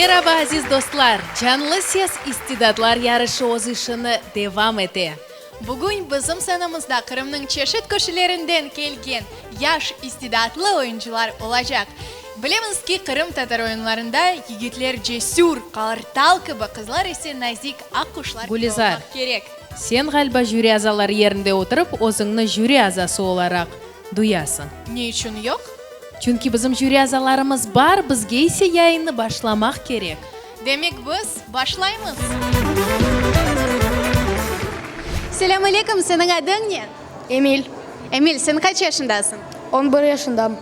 Meraba, aziz dostlar! Canlı Ses istidatlar yarışı öz işini devam ete. Bugün bizim sanamızda Qırımnıñ çeşit köşelerinden kelgen yaş istidatlı oyuncılar olacaq. Bilemiz ki, qırımtatar oyunlarında yigitler cesür, qartal kibi, qızlar ise nazik aq quşlar kibi Gülizar, olmaq kerek. sen ğaliba jüri azaları yerinde oturıp, özüñni jüri azası olaraq duyasıñ. Ne içün yoq? Çünki bizim jüri azalarımız bar, bizge ise yayınnı başlamaq kerek. Demek, biz başlaymız. Selâm aleyküm, seniñ adıñ ne? Emil. Emil, sen qaç yaşındasıñ? On bir yaşındam.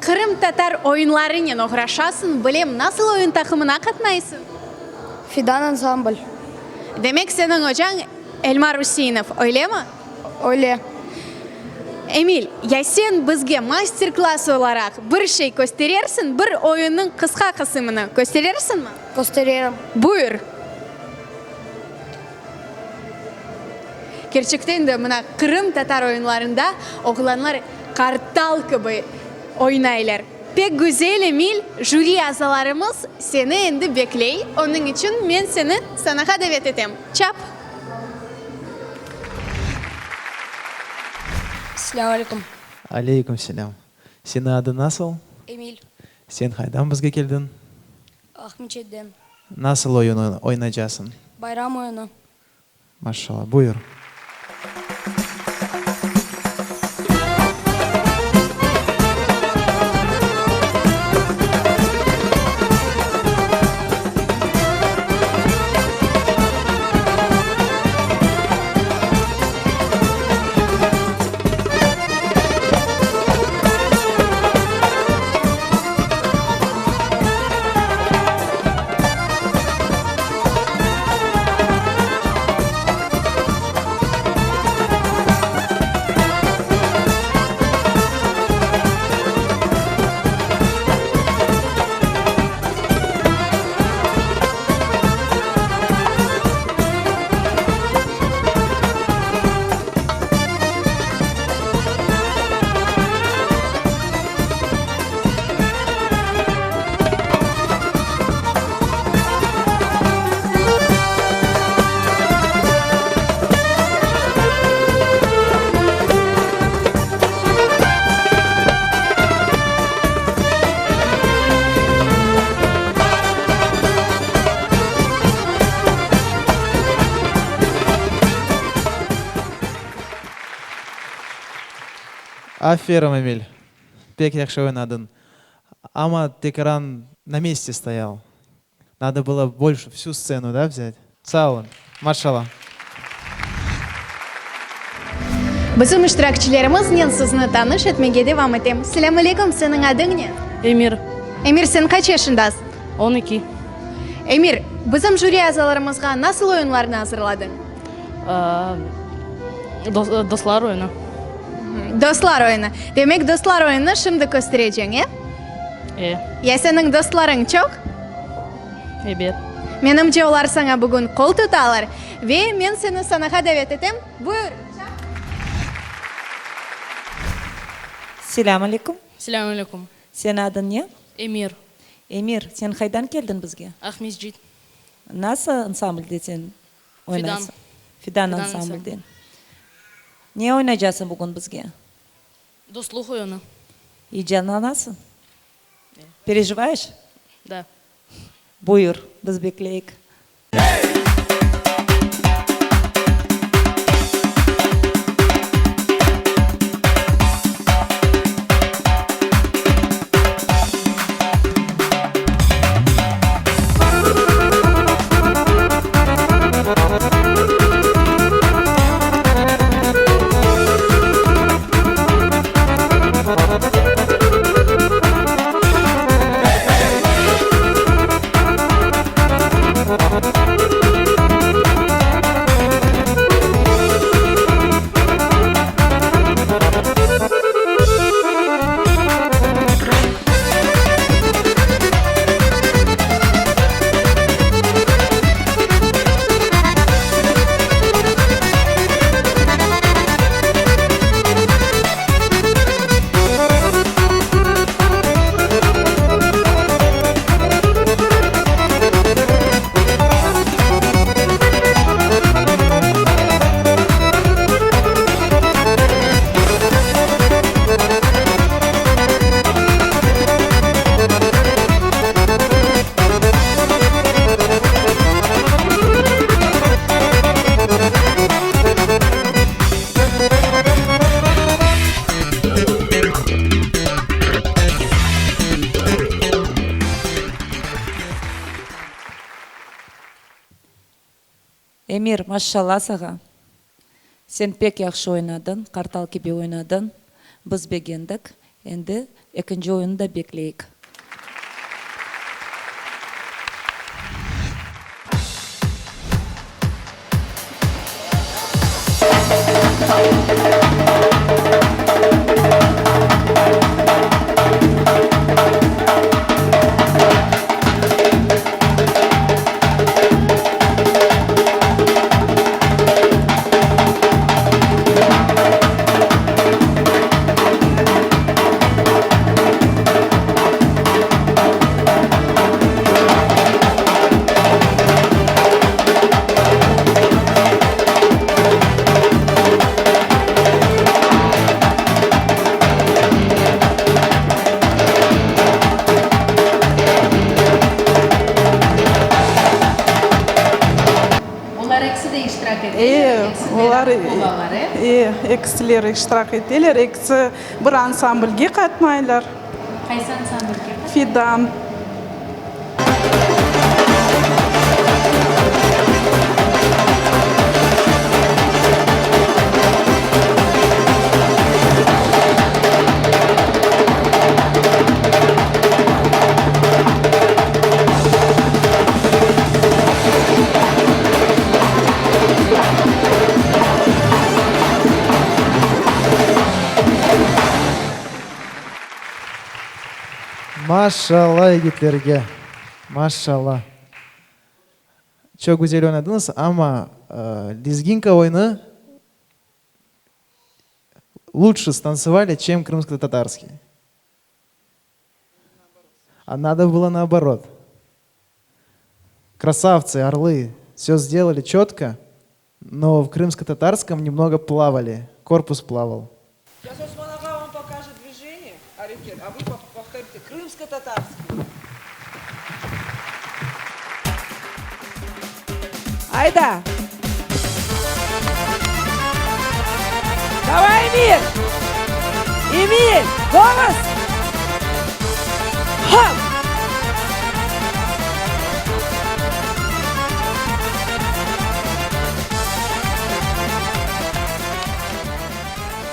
Qırımtatar oyunlarınen oğraşasıñ, bilem, nasıl oyun taqımına qatnaysıñ? Fidan ansambl. Demek, seniñ ocañ Elmar Üseinov, öylemi? Öyle. Emil, ya sen bizge master-klass olaraq bir şey kösterersiñ, bir oyunnıñ qısqa qısımını kösterersiñmi? Köstererim. Buyur. Kerçekten de, mına, qırımtatar oyunlarında oğlanlar qartal kibi oynaylar. Pek güzel, Emil, jüri azalarımız seni endi bekley, onıñ içün men seni sanağa davet etem. Çap! Selâm aleyküm. Aleyküm selâm. Seniñ adıñ nasıl? Emil. Sen qaydan bizge keldiñ? Aqmeçetden. Nasıl oyun oynaycasıñ? Bayram oyunı. Maşallah, buyur. Aferin, Emil! Pek yahşı oynadıñ. Amma tekran na meste stoyal. Nado bylo bolşe vsü stsenu, da, vzât? Sağ oluñ. Maşallah. Bizim iştirakçilerimiznen sizni tanış etmege devam etem. Selâm aleyküm, seniñ adıñ ne? Emir. Emir, sen qaç yaşındasıñ? 12. Emir, bizim jüri azalarımızğa nasıl oyunlarnı azırladıñ? Dostlar oyunı. Dostlar oyunı. Demek, dostlar oyunını şimdi köstereceñ, e? E. Ya seniñ dostlarıñ çoq? Ebet. Menimce, olar saña bugün qol tutalar. Ve men seni sanağa davet etem. Buyur, çap! Selâm aleyküm. Selâm aleyküm. Seniñ adıñ ne? Emir. Emir, sen qaydan keldiñ bizge? Aqmescit. Nasıl ansamblde sen oynaysıñ? Fidan. Fidan ansamblde. Ne oynaycasıñ bugün bizge? Dostluq oyunı. Eyecanlanasıñ? Perejivayeş? Da. Buyur, biz bekleyik. Emir, maşşalla sağa. Sen pek yahşı oynadıñ, qartal kibi oynadıñ. Biz begendik. Endi ekinci oyunnı da bekleyik. Olar ekisi de iştirak eteler, ekisi de Olar olalar, e? E, ekisileri iştirak eteler, ekisi bir ansamblge qatnaylar. Qaysı ansamblge qatnaylar? Fidan. Maşşalla yigitlerge, maşşalla. Çoq güzel oynadıñız, amma lezginka oyunı lutşe stantsevali, çem krımsko-tatarskiy. A nado bylo naoborot. Krasavtsy, orlı, vse sdelali çotko, no v krımsko-tatarskom nemnogo plavali, korpus plaval. Seyas Osman ağa vam pokajet dvijeniye, areket, a vı povtorite krımsko-tatarskiy. Ayda! Davay, Emil! Emil, golос! Hop!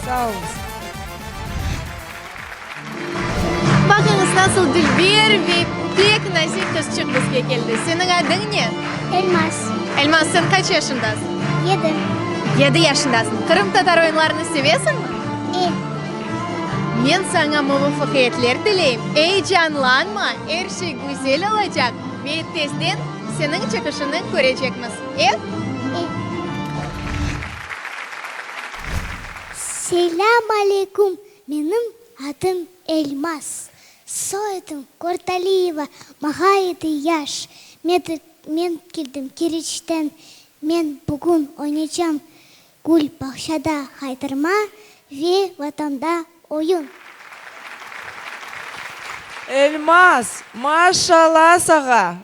Sağ oluñız. Baqıñız, nasıl dülber ve pek nazik qızçıq bizge keldi. Seniñ adıñ ne? Elmaz. Elmaz, sen qaç yaşındasıñ? Yedi. Yedi yaşındasıñ. Qırımtatar oyunlarını sevesiñmi? E. Men saña muvafaqiyetler tileyim. Eyecanlanma, er şey güzel olacaq ve tezden seniñ çıqışıñnı körecekmiz. E? E. Selâm aleyküm, menim adım Elmaz. Soyadım Kortaliyeva, mağa yedi yaş. Men keldim Keriçten. Men bugün oynaycam Gül bağçada haytırma ve Vatanda oyun. Elmaz, maşşalla sağa!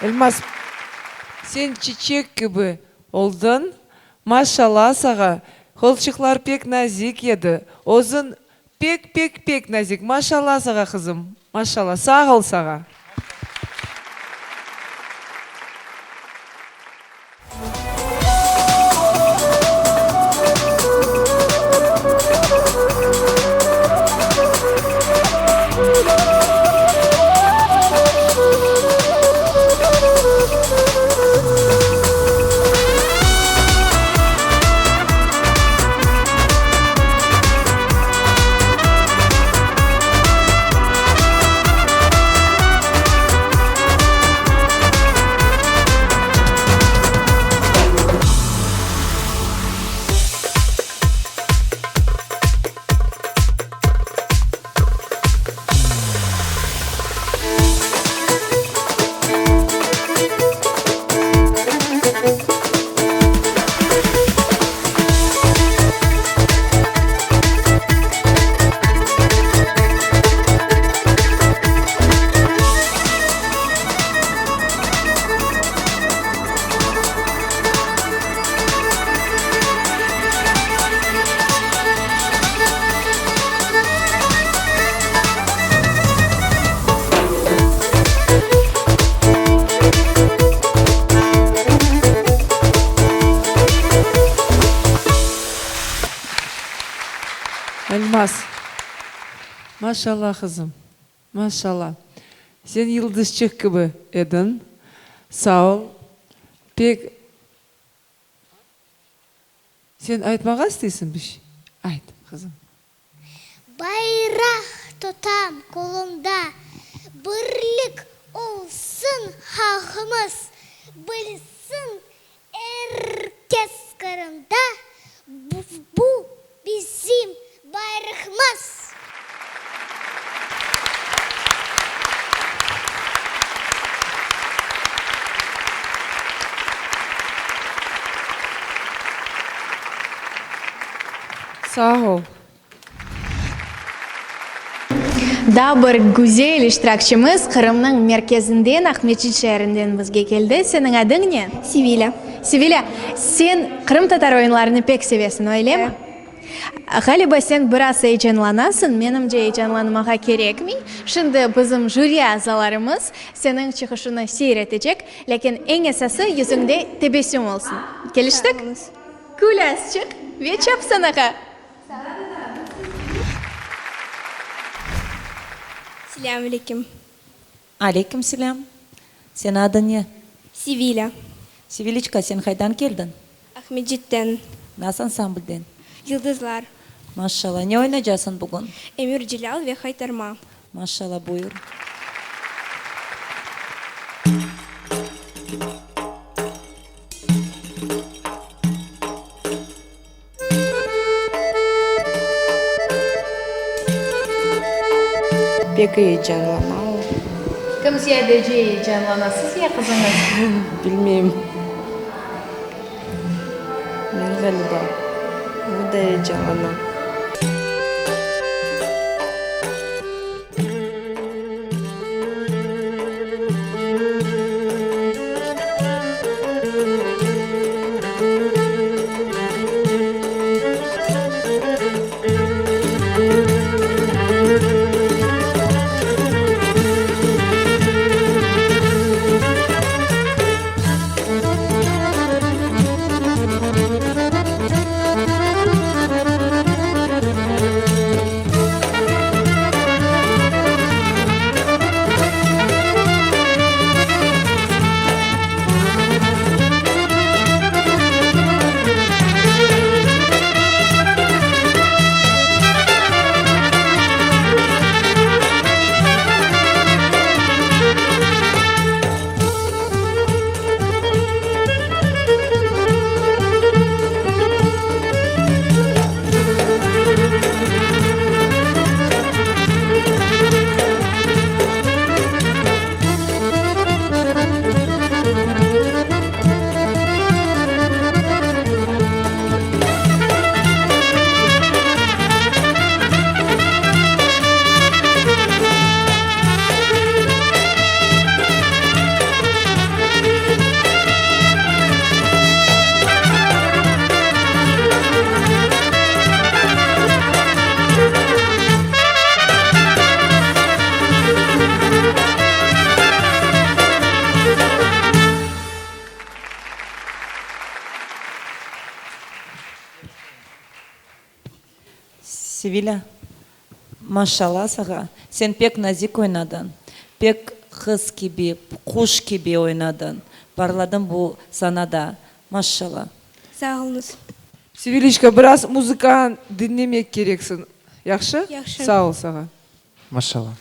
Elmaz, sen çiçek kibi. Oldıñ. Maşalla sağa. Qolçıqlar pek nazik edi. Özüñ pek, pek, pek nazik. Maşalla sağa, qızım. Maşalla. Sağ ol sağa. Elmaz, maşalla qızım, maşalla. Sen yıldızçıq kibi ediñ. Sağ ol. Pek Sen aytmağa isteysiñ bir şey? Ayt, qızım. Bayraq tutam qolumda, Birlik olsun halqımız, Bilsin er kes Qırımda, Bu bizim bayraqmız. Sağ ol. Daa bir güzel iştirakçimiz Qırımnıñ merkezinden, Aqmescit şeerinden bizge keldi. Seniñ adıñ ne? Sevilâ. Sevilâ, sen qırımtatar oyunlarını pek sevesiñ, öylemi? Ğaliba, sen biraz eyecanlanasıñ, menimce, eyecanlanmağa kerekmey. Şimdi bizim jüri azalarımız seniñ çıqışını seyir etecek, lâkin eñ esası yüzüñde tebessüm olsun. Keliştik? Kül azçıq ve çap sanağa! Selâm aleyküm. Aleyküm selâm. Seniñ adıñ ne? Sevilâ. Seviliçka, sen qaydan keldiñ? Aqmescitten. Nasıl ansamblden? Yıldızlar. Maşşalla. Ne oynaycasıñ bugün? Emir Celâl ve Haytarma. Maşşalla, buyur. Pek eyecanlana o. Kim ziyadece eyecanlana, siz ya qızıñız? Bilmeyim. Men ğaliba. O da eyecanlana. Sevilâ, maşallah sağa, sen pek nazik oynadıñ, pek qız kibi, quş kibi oynadıñ, parladıñ bu sanada, maşallah. Sağ oluñız. Seviliçka, biraz muzıkanı diñlemek kereksiñ, yahşı? Yahşı. Sağ ol sağa. Maşallah.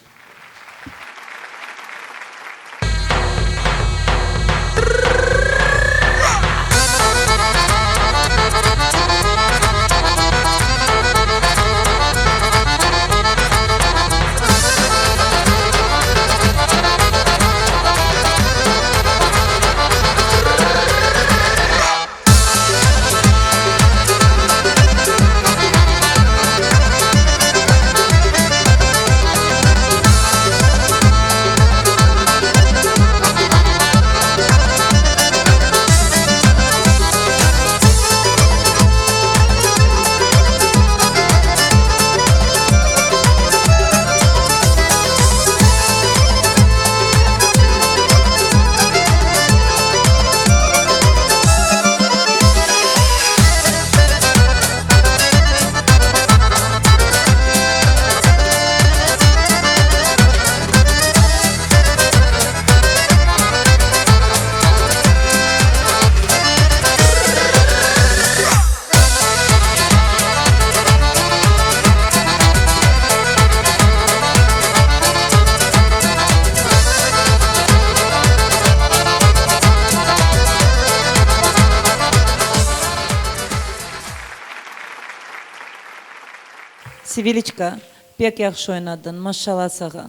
Seviliçka, pek yahşı oynadıñ, maşallah sağa.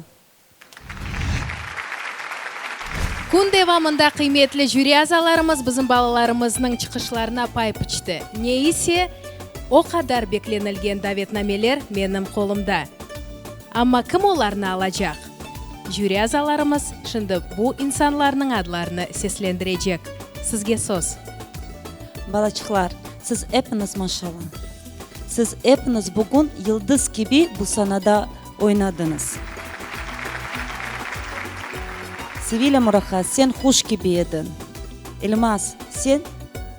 Kün devamında qıymetli jüri azalarımız bizim balalarımıznıñ çıqışlarına pay pıçtı. Ne ise, o qadar beklenilgen davetnameler menim qolumda. Amma kim olarnı alacaq? Jüri azalarımız şimdi bu insanlarnıñ adlarını seslendirecek. Sizge söz. Balaçıqlar, siz epiñiz maşallah. Siz epiñiz bugün yıldız kibi bu sanada oynadıñız. Sevilâ Muraha, sen quş kibi ediñ. Elmaz, sen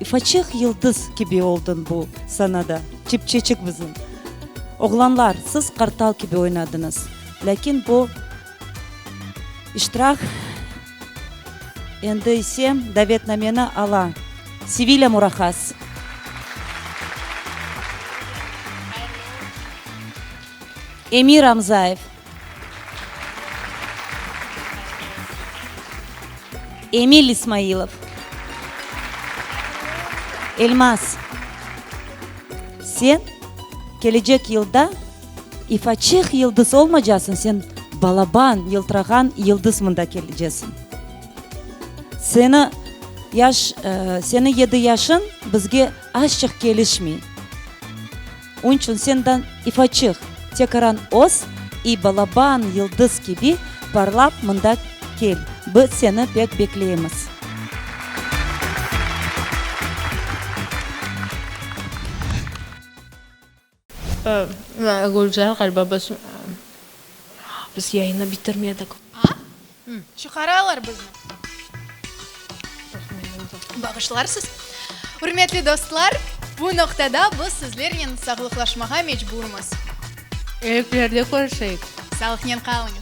ufaçıq yıldız kibi oldıñ bu sanada, çipçeçik bizim. Oğlanlar, siz qartal kibi oynadıñız. Lâkin bu iştirak endi ise davetnameni ala Sevilâ Murahas. Emir Amzayev. Emil İsmailov. Elmaz, sen kelecek yılda ifaçıq yıldız olmacasıñ, sen balaban, yıltırağan yıldız mında kelecesiñ. Seni yaş, seni yedi yaşıñ bizge azçıq kelişmey. Onıçün senden ifaçıq, tekaran öz i balaban yıldız kibi parlap mında kel, biz seni pek bekleymiz. Gülzar, ğaliba biz biz yayınnı bitirmedik. A? Çıqaralar bizni. Bağışlarsız. Ürmetli dostlar, bu noqtada biz sizlernen sağlıqlaşmağa mecburmız. Eklerde körüşeyik. Sağlıqnen qalıñız.